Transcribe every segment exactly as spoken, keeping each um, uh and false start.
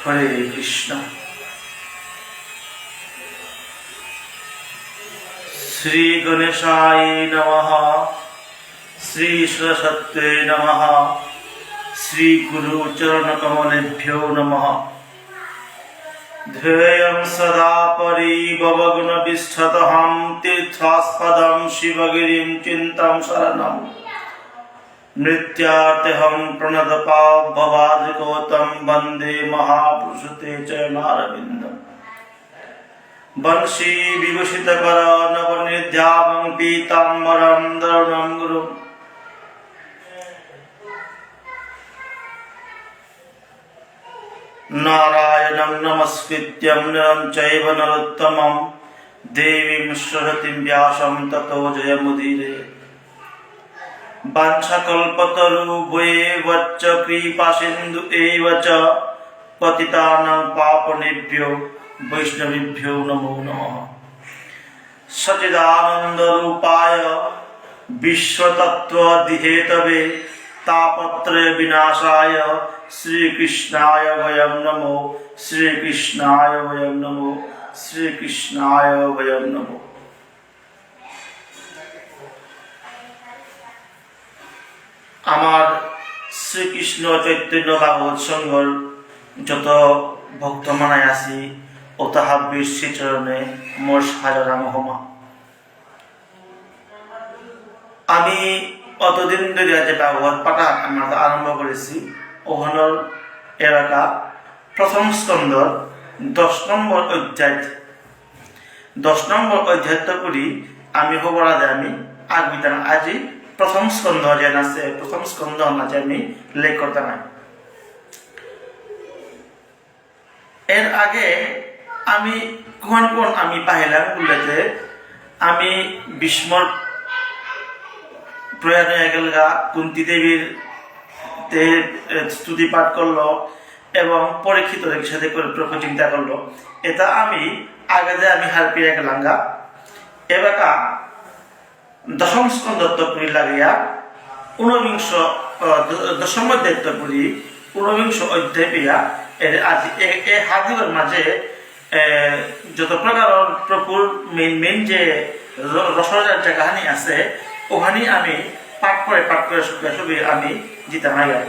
হরে কৃষ্ণ। শ্রী গণেশায় নমঃ। শ্রী সরস্বত্যে নমঃ। শ্রী গুরু চরণ কমলেভ্যো নমঃ। ধ্যেয়ং সদা পরিভবগুণবিষ্ঠতহং তীর্থাস্পদং শিবগিরিং চিন্তাং শরণং। মৃত্যুর্দেহং প্রণতপাববাদকোত্তম বন্দে মহাপুরুষতে চরণারবিন্দম। বংশী বিভূষিত কর নবনীত ধাবং পীতাম্বরম ধরণং গুরুম। নারায়ণং নমস্কৃত্যং নরং চৈব নরোত্তমম। দেবীং সরস্বতীং ব্যাসং ততো জয়মুদীরয়েৎ। বাঞ্ছাকল্পতরুভ্যশ্চ কৃপাসিন্ধু এব চ। পতিতানাং পাবনেভ্যো বৈষ্ণবেভ্যো নমো নমঃ। সচ্চিদানন্দরূপায় বিশ্বতত্ত্ববিধেতবে। তাপত্রয় বিনাশায় শ্রীকৃষ্ণায় বয়ং নমো। শ্রীকৃষ্ণায় বয়ং নমো। শ্রীকৃষ্ণায় বয়ং নমো। আমার শ্রীকৃষ্ণ চৈতন্য ভাগবত সংঘর যত ভক্ত মানায় আছি, অতা হাব্বির শ্রীচরণে মোর সাজারাম হমা। আমি অতদিন ধরে যে ভাগবত পাঠা আমরা আরম্ভ করেছি, ওখানোর এলাকা প্রথম স্কন্ধর দশ নম্বর অধ্যায়, দশ নম্বর অধ্যায়ত্ত করি আমি হবরা যে আমি আগবিতাম আজি প্রথম স্কন্ধ যে আছে, প্রথম স্কন্ধ মাঝে আমি লেখ করতাম। এর আগে আমি কোন কোন আমি পাইলাম বলতে, আমি ভীষ্মর প্রয়াণ হয়ে গেলগা, কুন্তি দেবীর তে, এ, স্তুতি পাঠ করলো এবং পরীক্ষিত দেবীর সাথে করে প্রভু চিন্তা করলো। এটা আমি আগে যে আমি হারপিয়ে গেলাম গা। এবাকা দশম স্কন্ধত্ত পুরি লাগিয়া ঊনবিংশ, আহ, দ-, দশম অধ্যায়ত্ত পুরি ঊনবিংশ অধ্যায় পেয়া এর আজ এ, এ হাদিগর মাঝে, এ, যত প্রকার প্রভুর মেইন মেইন যে র-, রসরাজার জায়গাহানি আছে, ওখানে আমি পাঠ করে পাঠ করে সবে সবে আমি জিতে নাই আর।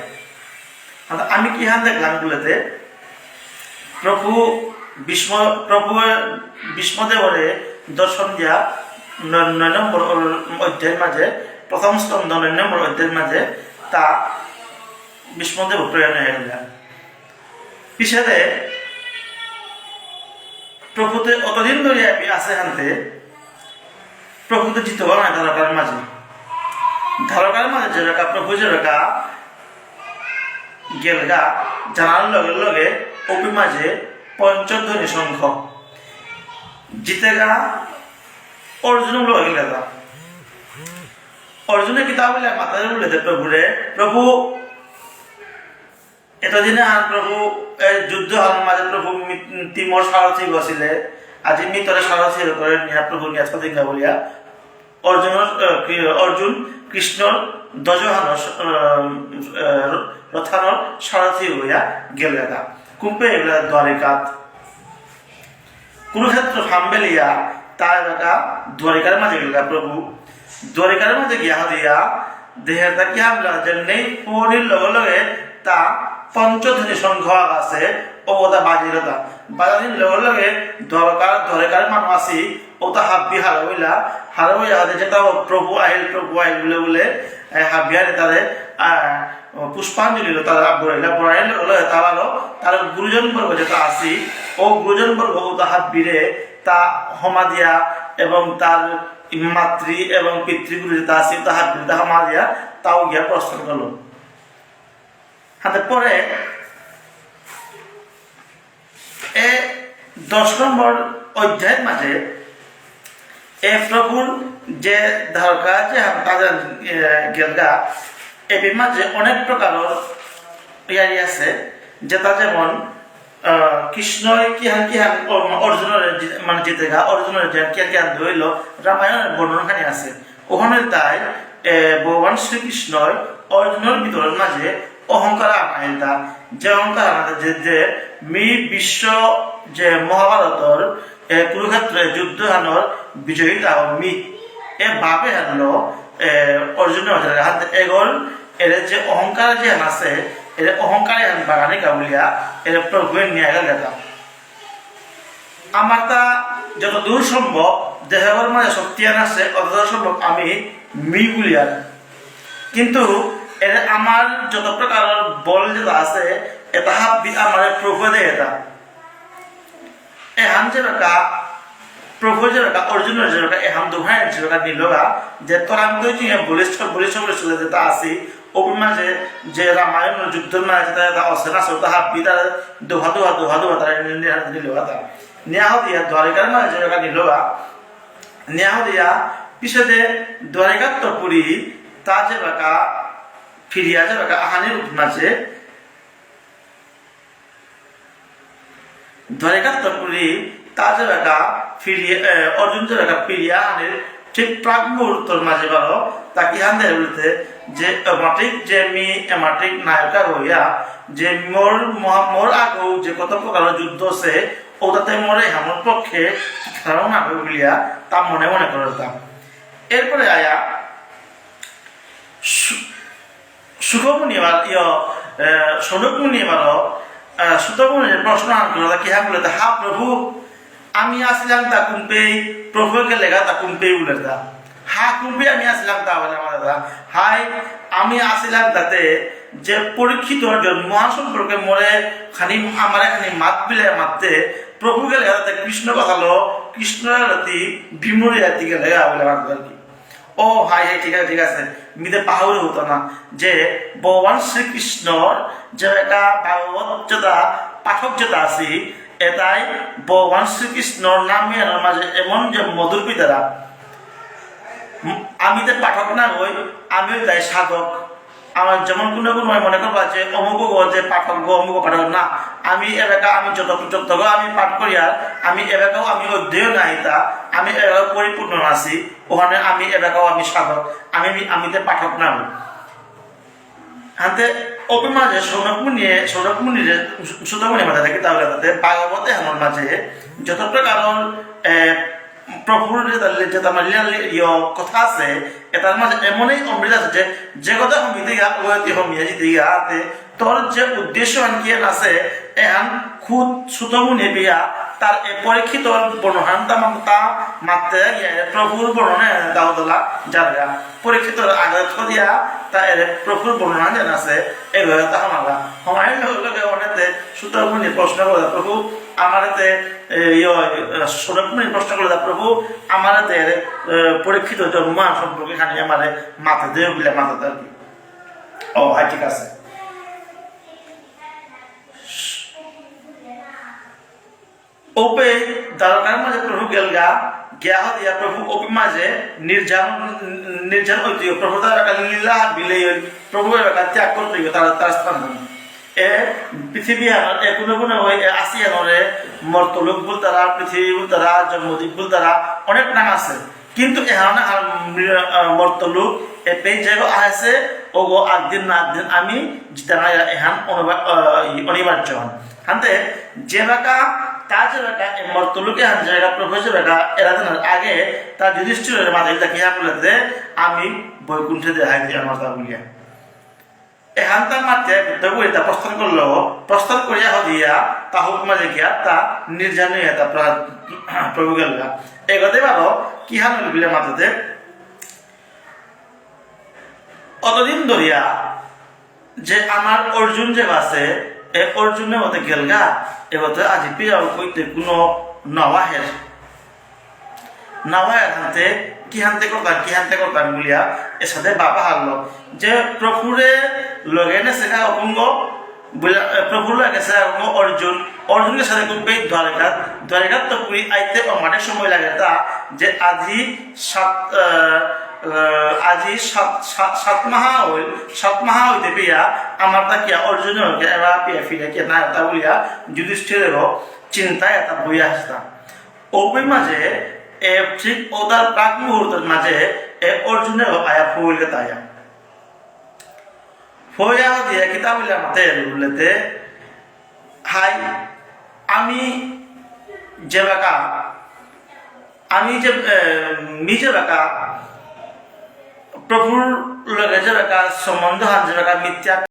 আর আমি কি হান দেখলাম বলতে, প্রভু ভীষ্ম, প্রভু ভীষ্মদেবরে দর্শন দিয়া ন-, নয় নম্বর অ-, অধ্যায়ের মাঝে, প্রথম স্কন্ধ নয় নম্বর অধ্যায়ের মাঝে তা ভীষ্মদেব প্রেরণ হয়ে গেলেন। পিছনে প্রভুতে অতদিন ধরে আপনি আছে হানতে, প্রভুতে জিতবা নাই দ্বারকার মাঝে। দ্বারকার মাঝে যেরকা প্রভু যেরকা গেলগা, জানার লগে লগে অপি মাঝে পঞ্চধ্বনি শঙ্খ জিতেগা, অর্জুন লগে গেলগা। অর্জুনে কিতা বলে মাতারে বলে দে প্রভুরে, প্রভু, এতদিনে আর প্রভু, এ, যুদ্ধ হান মাঝে প্রভু মি-, তিমর সারথি বসিলে, আজি মি তোরে সারথি করে নিয়া প্রভু নিয়া সদিঙ্গা বলিয়া, অর্জুন, এ, কি, অর্জুন কৃষ্ণর ধ্বজহানর, এ, এ, রথানর সারথি হইয়া গেলেগা। কুম্পে এগুলা দ্বারিকাত। কুরুক্ষেত্র সাম্বেলিয়া তা এলাকা দ্বারিকার মাঝে গেলগা প্রভু। দ্বারিকার মাঝে গিয়া হাদিয়া দেহের তা কি হামলা যে নেই পনির লগে লগে তা পঞ্চধ্বনি শঙ্খ আছে, ও ওটা বাজিল তা। বাজানির লগে লগে দ্বারকার, দ্বারিকার মানুষ আছি, ও তা হাব্বি হারা হইলা, হারা হইয়া হাতে যেটা ও প্রভু আহিল, প্রভু আহিল বলে বলে, এ, হাব্বি হারে তারে, আ, পুষ্পাঞ্জলি লো তারা বড়াইলা, বড়াইলে হলো তারারও, তার গুরুজন বর্গ যেটা আছি, ও গুরুজন বর্গ ও তা হাব্বিরে তা হমা দিয়া এবং তার মাতৃ এবং পিতৃগুরু যেটা আছি, তা হাব্বিরে তা হমা দিয়া তাও গিয়া প্রস্থান করলো। হাতে পরে এ দশ নম্বর অধ্যায়ের মাঝে এ প্রভুর যে দ্বারকা যে হামতা যে, এ, গেলগা, এপির মাঝে অনেক প্রকারর ইয়ারি আছে, যেটা যেমন, আহ, কৃষ্ণই কিহান কিহান অর-, অর্জুনরে জি-, মানে জিতেগা, অর্জুনরে যে কিহান কিহান ধইল, রামায়ণের বর্ণনা খানি আছে। ওখানে তাই, এ, ভগবান শ্রীকৃষ্ণই অর্জুনের ভিতরের মাঝে অহংকার আহান আইলতা, যে অহংকার আহান যে, যে মি বিশ্ব যে মহাভারতর, এ, কুরুক্ষেত্র যুদ্ধ হানর বিজয়ী তা মি, এ ভাবে হানলো, এ, অর্জুন হাতে এগর, এর যে অহংকার যে হান আছে, এর অহংকার হান বাগানে কাবুলিয়া, এর প্রভু নিয়ে গেল যেতা। আমার তা যতদূর সম্ভব দেহর মাঝে শক্তি আন আছে, অতদূর সম্ভব আমি মি বুলিয়ার। কিন্তু এর আমার যত প্রকার বল যেতা আছে, এতা হাবি আমার প্রভু দেয় এতা। এহান যেবাকা, প্রভু যেবাকা, অর্জুনর যেবাকা, এহান দুহাই যেবাকা নিলগা, যে তোরাং তো যে বলিষ্ঠ, বলিষ্ঠ, বলিষ্ঠ যেতা আছে, ওপি মাঝে যে রামায়ণ যুদ্ধর মাঝে যেতা, যেতা আছে না, সেতা হাবি তার দুহা, দুহা, দুহা, দুহা, তারা নিয়ে হাতে নিলগা তা। নিয়া হদিয়া দ্বারিকার মাঝে যেবাকা নিলগা, নিয়া হদিয়া পিছেদে দ্বারিকাত্তপুরী তা যেবাকা ফিরিয়া যেবাকা আহানির মাঝে দ্বারিকাত্তপুরী তা যেবাকা ফিরিয়া, এ, অর্জুন যেবাকা ফিরিয়া আহানির ঠিক প্রাক মুহূর্তর মাঝে বারো তা কিহান দে বুলতে যে এমাটিক যে মি এমাটিক নায়কা হইয়া যে মোর মহা-, মোর আগেও যে কত প্রকার যুদ্ধ আছে, ওটাতে মোরে আমার পক্ষে খারাপ না হয়ে বুলিয়া তা মনে মনে করে দিতাম। এরপরে আয়া সু-, সুখমুনি এবার, ইয়, এ, সনকমুনি এবার, এ, সুতমুনি প্রশ্ন আন করলো, কি হ্যাঁ বলে, "হা প্রভু, আমি আসিলাম তা কুম্পেই, প্রভুকে লেগা তা কুম্পেই বলে তা। হা কুম্পেই আমি আসিলাম তা বলে আমার দাদা। হাই, আমি আসিলাম তাতে যে পরীক্ষিত অর্জুন মহাসম্পর্কে মোরে খানি, আমারে খানি মাত বিলে মাততে, প্রভুকে লেগা তাতে কৃষ্ণ কথালো, কৃষ্ণ রাতি বিমুরি রাতি গেলে বলে আমার দাদা কি।" ও হাই হাই, ঠিক আছে, ঠিক আছে। মিতে পাহুরি হতো না যে ভগবান শ্রীকৃষ্ণর যে একটা ভাগবত যেটা পাঠক যেটা আছি, এটাই ভগবান শ্রীকৃষ্ণর নামে আমার মাঝে এমন যে মধুর পিতারা। উম, আমি তো পাঠক না হই, আমিও তাই সাধক। আমার যেমন কোনো কোনো মনে করবা যে অমুক গো যে পাঠক গো, অমুক পাঠক না। আমি এলাকা আমি যত, যত গো আমি পাঠ করি আর আমি এলাকাও আমি অধ্যয়ন না এটা, আমি এলাকাও পরিপূর্ণ আছি। ওখানে আমি এলাকাও আমি সাধক, আমি, আমি, আমি তো পাঠক না। হাতে ওপি মাঝে সৌনক মুনিয়ে, সৌনক মুনিরে, সুতমুনি মাঝে দেখি তাহলে তাতে ভাগবতে আমার মাঝে যত প্রকার, এ, প্রভুর যে তার, যে তার লীলা, ইয়, কথা আছে, এটার মাঝে এমনই অমৃত আছে যে, যে কথা হমিতে গা, ওই হমিয়া জিতে গা, হাতে তোর যে উদ্দেশ্য আন কি আছে, এহান খুদ সুতমুনি বিয়া, তার এ পরীক্ষিত বর্ণহান তা মাত্তা মাত্তে গিয়া, প্রভুর বর্ণনা দাও দলা জারগা। পরীক্ষিত আগে থদিয়া, তা এর প্রভুর বর্ণনা যেন আছে, এগুলো তা হামালা। হমায়ুন লোকে অনেতে সুতমুনি প্রশ্ন করে, "প্রভু, আমারেতে, এ, ইয়, এ, সৌনকমুনি প্রশ্ন করে, প্রভু, আমারেতে, এ, পরীক্ষিত জন্ম সম্পর্কে খানি আমারে মাতে দেও বলে মাতে দেও।" ও, হ্যাঁ, ঠিক আছে। ওপে দ্বারকার মাঝে প্রভু গেলগা, গিয়া হদিয়া প্রভু ওপে মাঝে নির্জন, নির্জন হইতে প্রভু দ্বারকা লীলা বিলে প্রভু এবার ত্যাগ করতে হইবে তার, তার স্থান। এ পৃথিবী আমার এ কোনো কোনো হয়ে এ আসি এমরে মর্তলোক বলতারা, পৃথিবী বলতারা, জন্মদ্বীপ বলতারা, অনেক নাম আছে। কিন্তু এহান আর মৃ-, আহ, মর্তলোক এপেই যেগো আছে, ওগো একদিন না একদিন আমি জিতানা এহান অনিবা-, আহ, অনিবার্য হন। হানতে যেবাকা, তা যেবাকা, এ মর্তলোকে হান যেবাকা, প্রভু যেবাকা, এরা দিন আগে, তা যুধিষ্ঠির মাঝে দেখে বলে যে, "আমি বৈকুণ্ঠে দেখাই দিয়ে আমার তা বলিয়া।" এহান তার মাতে, তবু এটা প্রস্থান করলো, প্রস্থান করিয়া হদিয়া, তা হুকুমা দেখিয়া, তা নির্জন হইয়া, তা প্রা-, প্রভু গেল। এগোতে পারো, কি হান হইল বিলে মাতাতে? অতদিন ধরিয়া, যে আমার অর্জুন যে আছে, এ অর্জুনের মতে গেলগা, এগোতে আজি পিয়াও কইতে কোনো নওয়া হের। নাওয়া হানতে, কি হানতে করতাম, কি হানতে করতাম বুলিয়া, এসাদে বাবা হারলো। যে প্রভুরে লগে নেসেগা অপুঙ্গ, বুলিয়া, এ, প্রভুর লগে নেসেগা অপুঙ্গ অর্জুন, অর্জুনকে সাথে কুম্পে দ্বারকা, দ্বারকাত্তপুরী আইতে অমানে সময় লাগে তা, যে আজি সাত, এ, এ, আজি সাত, সাত, সাত মাহা হইল, সাত মাহা হইতে পিয়া, আমার তা কিয়া অর্জুন হইকে এবার পিয়া ফিরে কিয়া না তা বুলিয়া, যুধিষ্ঠিরেরও চিন্তায় এটা বইয়া আসতাম। ওপি মাঝে, এ, ঠিক ওটার প্রাক মুহূর্তের মাঝে, এ, অর্জুনের আয়া ফুল কে তায়া। ফয়া দিয়া কিতা বুলে মাতে বুলেতে, হাই, আমি যেবাকা, আমি যে, এ, মি যেবাকা, প্রভুর লগে যেবাকা সম্বন্ধ হান যেবাকা মিথ্যা